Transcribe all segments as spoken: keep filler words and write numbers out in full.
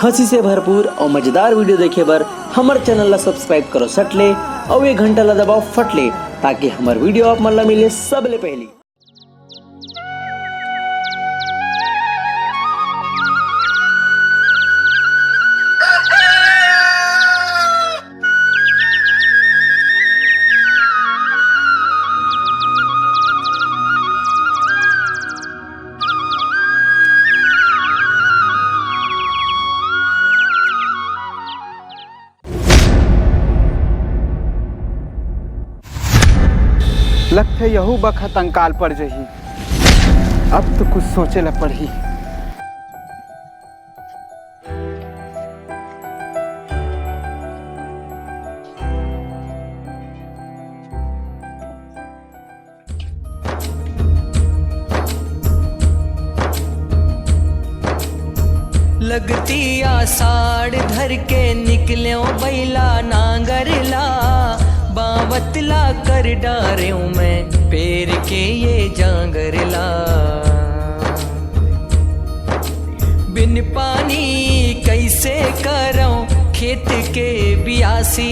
हंसी से भरपूर और मजेदार video देखे बर हमर channel ला subscribe करो सट ले और ये घंटा ला दबाओ फट ले, ताकि हमर video आप मन ला मिले सबले पहली। लगथे यहू बखत अंकाल पड़ जही। अब तो कुछ सोचे ला पड़ही। लगती आषाढ़ धर के निकल्यों बैला नांगर ला, बावत ला कर डारेंव मैं पेर के ये जांगर ला। बिन पानी कैसे करंव खेत के बियासी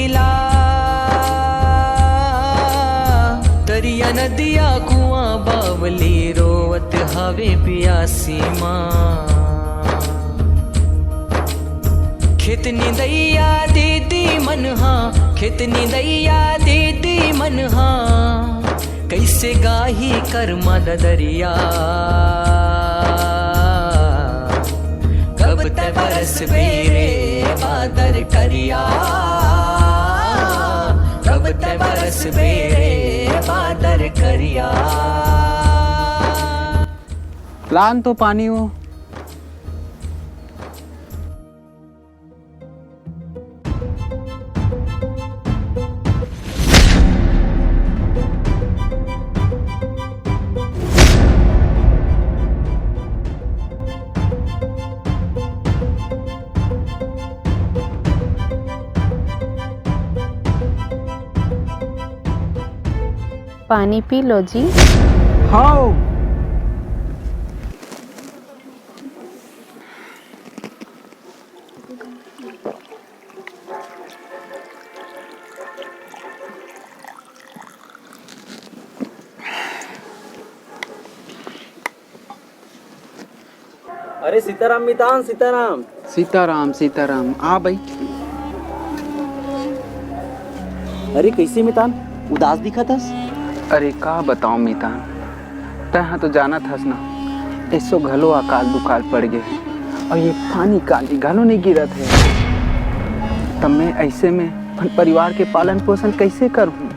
ला, तरिया नदिया कुआं बावली रोवत हवे बियासी माँ। खेत निंदइया दीदी मन हा, खेत निंदइया दीदी मन हा, कैसे गाही करमा ददरिया। कब तै बरसबे रे बादर करिया, कब तै बरसबे रे बादर करिया। लान तो पानी वो। पानी पी लो जी। हाँ। अरे सीताराम मितान, सीताराम। सीताराम, सीताराम, आ बइठ। अरे कइसे मितान, उदास दिखत हस? अरे का बताओं मितान, तैं ह तो जानत हस ना, एसो घलो अकाल दुकाल पड़ गे हे, अउ ये पानी कांदी घलो नइ गिरत हे। त मैं अइसे में अपन परिवार के पालन पोषण कइसे करहूँ?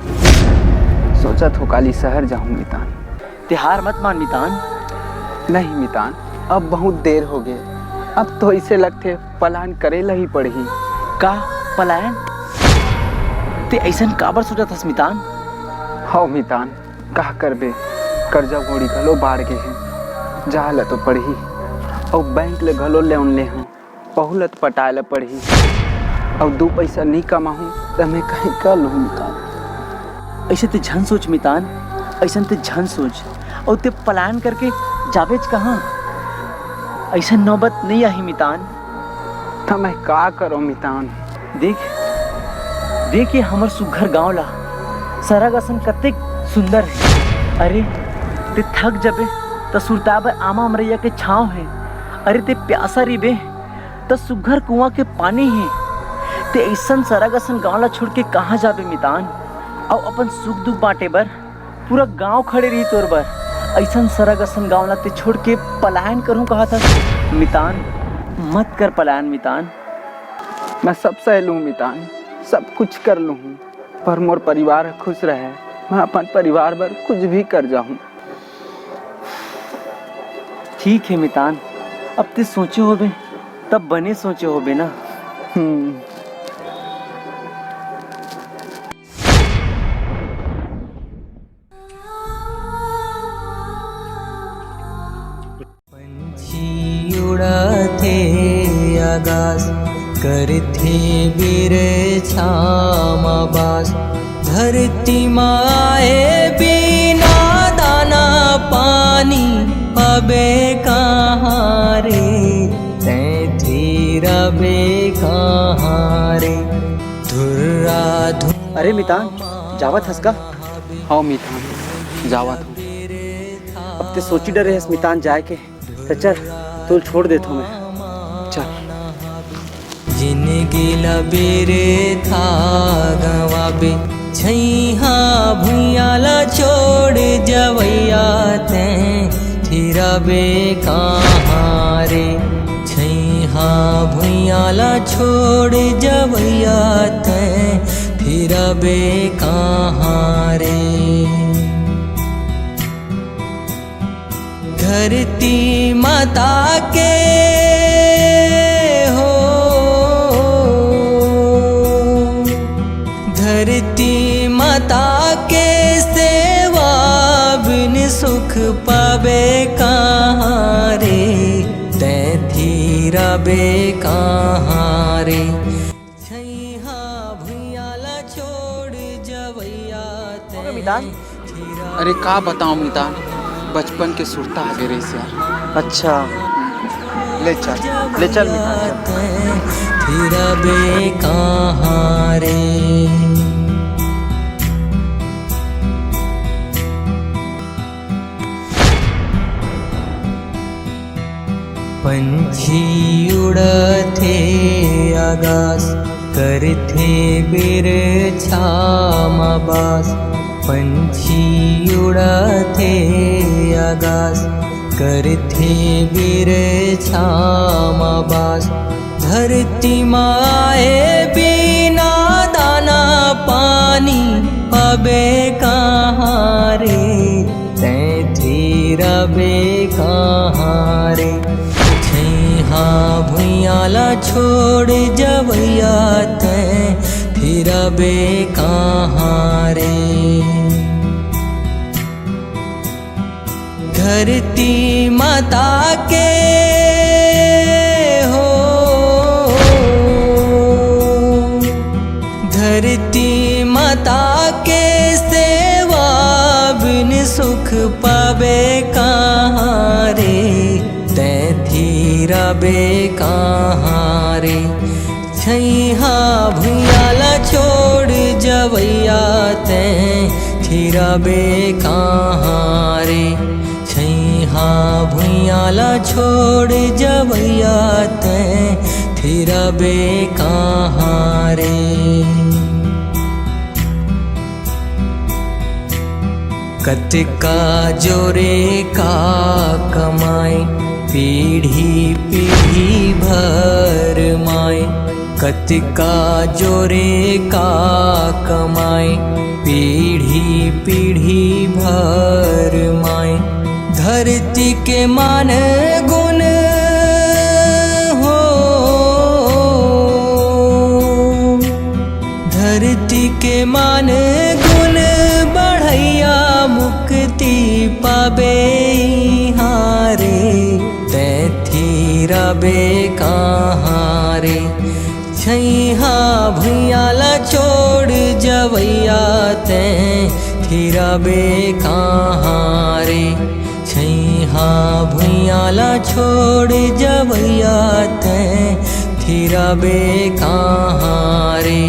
सोचत हों काली शहर जाहूँ मितान। तैं हार मत मान मितान। नहीं मितान, अब बहुत देर हो गे। अब तो अइसे लगथे पलायन करे ला ही पड़ही। का पलायन? तैं अइसन काबर सोचत हस मितान? हव मितान, का करबे, करजा बोड़ी घलो बाढ़ गे हे, जाय ला तो पड़ही। अउ बैंक ले घलो लोन ले हंव, ओहू ला तो पटाय ला पड़ही। अउ दू पइसा नइ कमाहूँ त मैं कहीं कर लूहूँ मितान। अइसे तैं झन सोच मितान, अइसन तैं झन सोच। अउ तैं पलायन करके जाबेच कहाँ? अइसन नौबत नइ आही मितान। त मैं का करों मितान? देख, देख ये हमर सुघ्घर गांव ला, सरग असन कतेक सुंदर हे। अरे, तैं थक जबे त सुरताय बर आमा अमरैया के छांव हे। अरे, तैं प्यासा रहिबे त सुघ्घर कुआं के पानी हे। तैं अइसन सरग असन गांव ला छोड़ के कहाँ जाबे मितान? अउ अपन सुख दुख बांटे बर पूरा गांव खड़े रही तोर बर। अइसन सरग असन गांव ला तैं छोड़ के पलायन करहूं कहत हस मितान? मत कर पलायन मितान। मैं सब सह लूहूं मितान, सब कुछ कर लूहूं, पर मोर परिवार ह खुश रहे, मैं अपन परिवार बर कुछ भी कर जाहूं। ठीक हे मितान, अब तैं सोचे होबे, तब बने सोचे होबे ना। हम्म। पंछी उड़थे आकाश, करथे बिरछा म बास। धरती माए बिना दाना पानी पाबे कहाँ रे? तैं रबे कहाँ रे। धुर्रा धुर्रा अरे मितान, जावत हस का? हव मितान, जावत हँव। अब ते सोची डरे हस मितान जाए के, त चल, तोल छोड़ देथों मैं। चल। जिनगी ला बेरे था गवाबे, छैहा भुइयां ला छोड़ जवैया तैं फिरबे कहाँ रे। छैहा भुइयां ला छोड़ जवैया तैं फिरबे कहाँ रे। धरती माता के हो, धरती माता के सेवा बिन सुख पाबे कहाँ रे, तैं थिरबे कहाँ रे। छैहा भुइयां ला छोड़ जवैया तैं मितान। अरे का बताओ मितान, बचपन के सुरता आगे रहिस यार। अच्छा, ले चल, ले चल मितान, चल। फिरबे कहाँ रे। पंछी उड़थे आकाश, करथे बिरछा म बास। पंछी उड़थे आकाश, करथे बिरछा म बास। धरती म आए बिना दाना पानी पाबे कहाँ रे, तैं थिरबे कहाँ रे। छैहा भुइयां ला छोड़ जवैया तैं फिरबे कहाँ रे। धरती माता के हो, धरती माता के सेवा बिन सुख पाबे कहाँ रे, तैं थिरबे कहाँ रे। छैहा भुइयां ला छोड़ जवैया तैं थिरबे कहाँ रे। छैहा भुइयां ला छोड़ जवैया तैं थिरबे कहाँ रे। कतका जोरे का कमाए, पीढ़ी पीढ़ी भर माए। कतका जोरे का कमाए, पीढ़ी पीढ़ी भर माए। धरती के मान गुण हो, धरती के मान गुण बढ़ैया, मुक्ति पाबे इहाँ रे, तैं थिरबे कहाँ रे। छैहा भुइयां ला छोड़ जवैया तैं थिरबे कहाँ रे। छैहा भुइयां ला छोड़ जवैया तैं थिरबे कहाँ रे।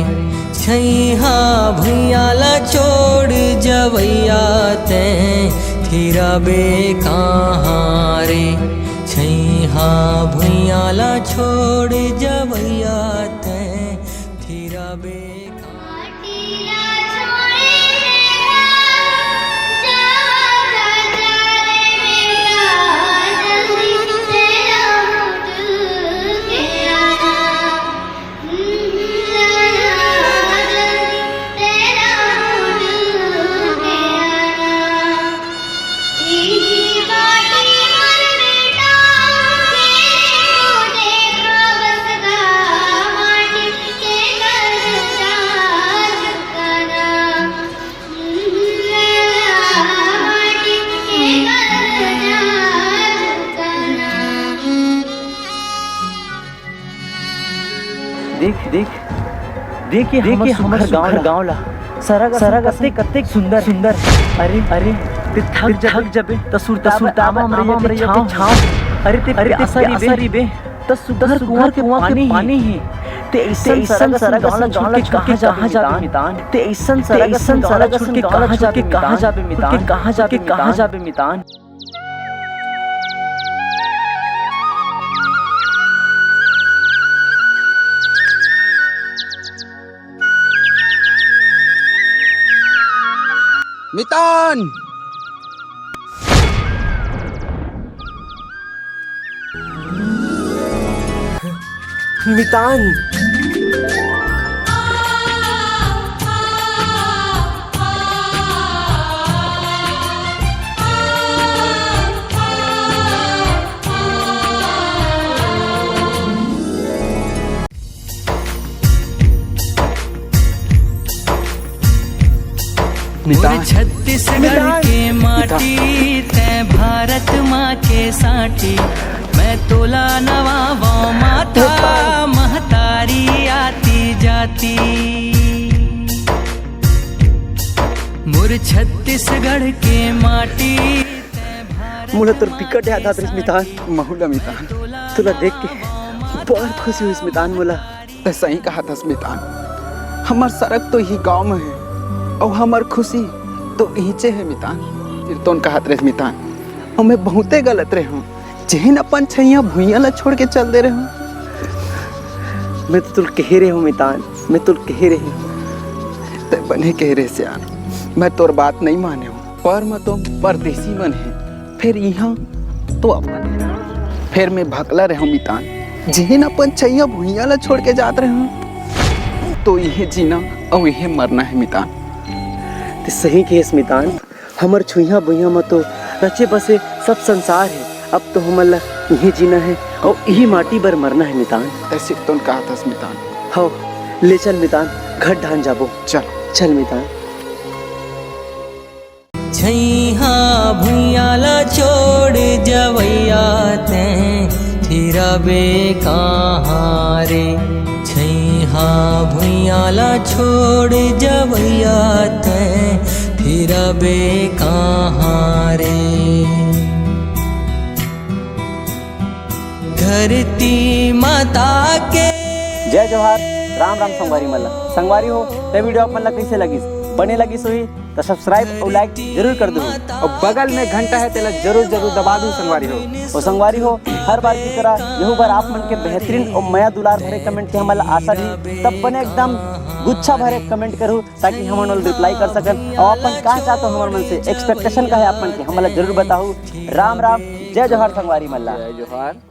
छैहा भुइयां ला छोड़ जवैया तैं थिरबे कहाँ रे। छैहा भुइयां ला छोड़ जवैया तैं थिरबे कहाँ। देख, देख, देख ये देख हमर ये हमर सुघर सुघर गाँव ला। गाँव ला। सरग असन सरग असन कतेक, कतेक सुंदर, सुंदर। अरे, अरे, ते थक ते जबे, थक जबे, त सुरता त सुरता आमा आमा अमरैया के अमरैया के छाँव। छाँव। अरे, ते अरे, ते प्यासा प्यासा रहिबे। रहिबे। त सुग्घर कुआं के पानी हे। ते अइसन सरग असन गांव ला छोड़ के कहां जाबे मितान? ते अइसन सरग असन गांव ला छोड़ के कहां जाबे मितान? कहां जाबे मितान? मितान। मितान। मोर छत्तीसगढ़ के माटी, तै भारत माँ के साटी। मैं तोला नवावों माथा, महतारी आती जाती। मोर छत्तीसगढ़ के माटी, मोला तोर बिकट याद आत रहिस मितान। महू ला मितान। तोला देख के बड़ खुशी होइस मितान मोला। तैं सही कहत हस मितान, हमर सरग तो इही गांव में हे, अउ हमर खुशी तो इहिचे हे मितान। सिरतोन कहत रहिस मितान, अउ मैं बहुते गलत रहे हूँ, जेन अपन छैया भुइयां ला छोड़ के चल दे रहे हूँ। मैं तो तुल कहे रहे हूँ मितान, मैं तुल कहे रहे हूँ। तैं बने कहे रहे सियान, मैं तोर बात नहीं माने हूँ, पर मैं तो परदेसी मन हे। फेर इहाँ तो अपन, फेर मैं भकला रहे हूँ मितान, जेन अपन छैया भुइयां ला छोड़ के जात रहे हूँ, तो इहे जीना अउ इहे मरना हे मितान। तैं सही कहेस मितान, हमर छुइहा भुइयां म तो रचे बसे सब संसार हे। अब तो हमन ला इहे जीना हे अउ इही माटी बर मरना हे मितान। तैं सिरतोन कहत हस मितान। हव, ले चल मितान, घर ढान जाबो। चल। चल मितान। छैहा भुइयां ला छोड़ जवइया तैं, फिरबे कहाँ रे? छैहा भुइयां ला छोड़ जवइया तैं, फिरबे कहाँ रे? धरती माता के जय जोहार, राम राम संगवारी मन ला। संगवारी हो, तैं video आप मन ला कइसे लगिस? बने लगिस होही त subscribe अउ like जरूर कर दो। अउ बगल में घंटा हे, तेला जरूर जरूर दबा दो संगवारी हो। अउ संगवारी हो, हर बार की तरह यहू बार आप मन के बेहतरीन अउ मया दुलार भरे comment के हमन ला आशा रही। तब बने एकदम गुच्छा भरे comment करहू, ताकि हमन ओला reply कर सकन। अउ आप मन का चाहत हो हमर मन से, expectation का हे आप मन के, हमन ला जरूर बताहू। राम राम, जय जोहार संगवारी मन ला। जय जोहार।